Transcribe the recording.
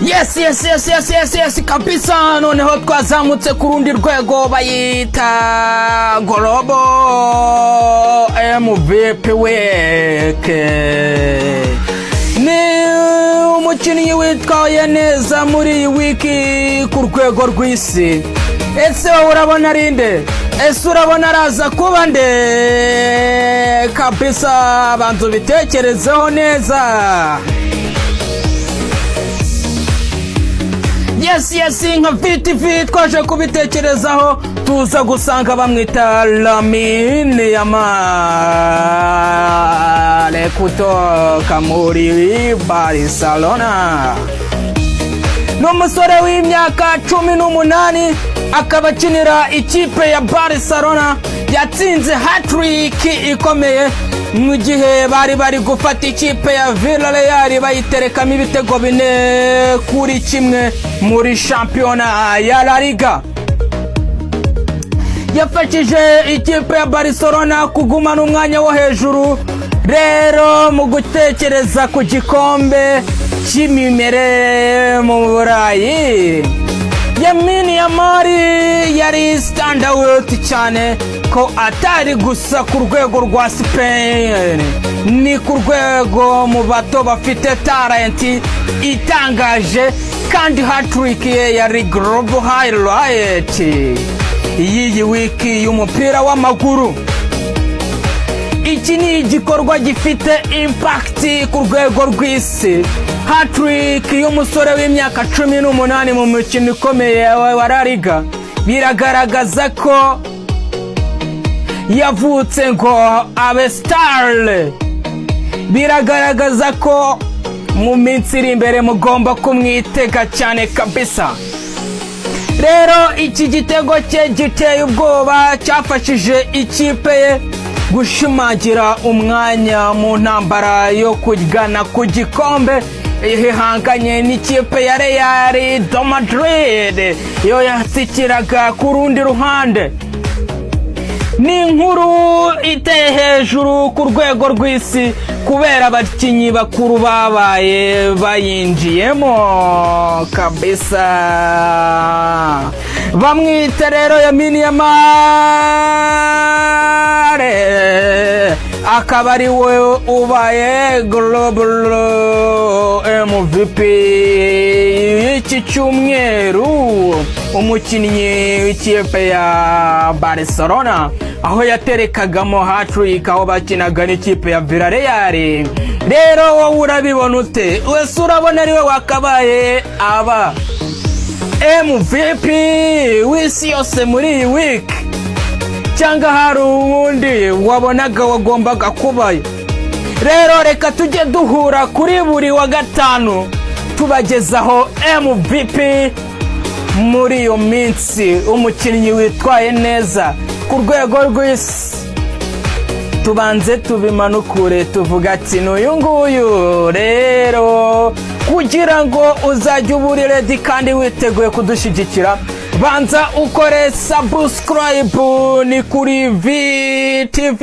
Yes, kabisa. Noneho twazamutse ku rundi rwego, bayita Global MVP Week. Ni umukinnyi witwaye neza muri iyi wiki ku rwego rw'isi. Ese wowe urabona ari nde? Ese urabona araza kuba nde? Kabisa, banza ubitekerezeho neza. Yes, nka VTV twaje kubitekerezaho, tuza gusanga bamwita Lamine Yamal kutoka muri Barcelona. Ni umusore w'imyaka 18, akaba akinira ikipe ya Barcelona. Yatsinze hat-trick ikomeye mu gihe bari bari gufata ikipe ya Villarreal, bayiterekamo ibitego 4-1 muri shampiyona ya La Liga. Yafashije ikipe ya Barcelona kugumana umwanya wo hejuru rero mu gutekereza ku gikombe cy'imimerere mu Burayi. Lamine Yamal yari standout cyane, ko atari gusa ku rwego rwa Spain, ni ku rwego mu bato bafite talent itangaje, kandi hat-trick ye yari global highlight y'iyi wiki y'umupira w'amaguru. Iki ni igikorwa gifite impact ku rwego rw'isi. Hat-trick y'umusore w'imyaka 18 mu mukino ikomeye wa La Liga biragaragaza ko yavutse ngo abe star. Biragaragaza ko mu minsi iri imbere mugomba kumwitega cyane kabisa. Rero iki gitego cye giteye ubwoba cyafashije ikipe ye gushimangira umwanya mu ntambara yo kugana ku gikombe, ihanganye n'ikipe ya Real de Madrid yo yatsikiraga ku rundi ruhande. Ni inkuru iteye hejuru ku rwego rw'isi kubera abakinnyi bakuru babaye bayinjiyemo kabisa. Bamwita rero Lamine Yamal, akaba ari we ubaye Global MVP y'iki cyumweru, umukinnyi w'ikipe ya Barcelona, aho yaterekagamo hat-trick aho bakinaga n'ikipe ya Villarreal. Rero wowe urabibona ute? Wese urabona ariwe wakabaye aba MVP w'isi yose muri iyi week, cyangwa hari uwundi wabonaga wagombaga kubayo? Rero reka tujye duhura kuri buri wa gatanu tubagezaho MVP muri iyo minsi, umukinnyi witwaye neza ku rwego rw'isi. Tubanze tubimanukure, tuvuga ati n'uyu nguyu. Rero kugira ngo uzajye uba uri ready kandi witeguye kudushyigikira, banza ukore subscribe. Ni kuri VTV.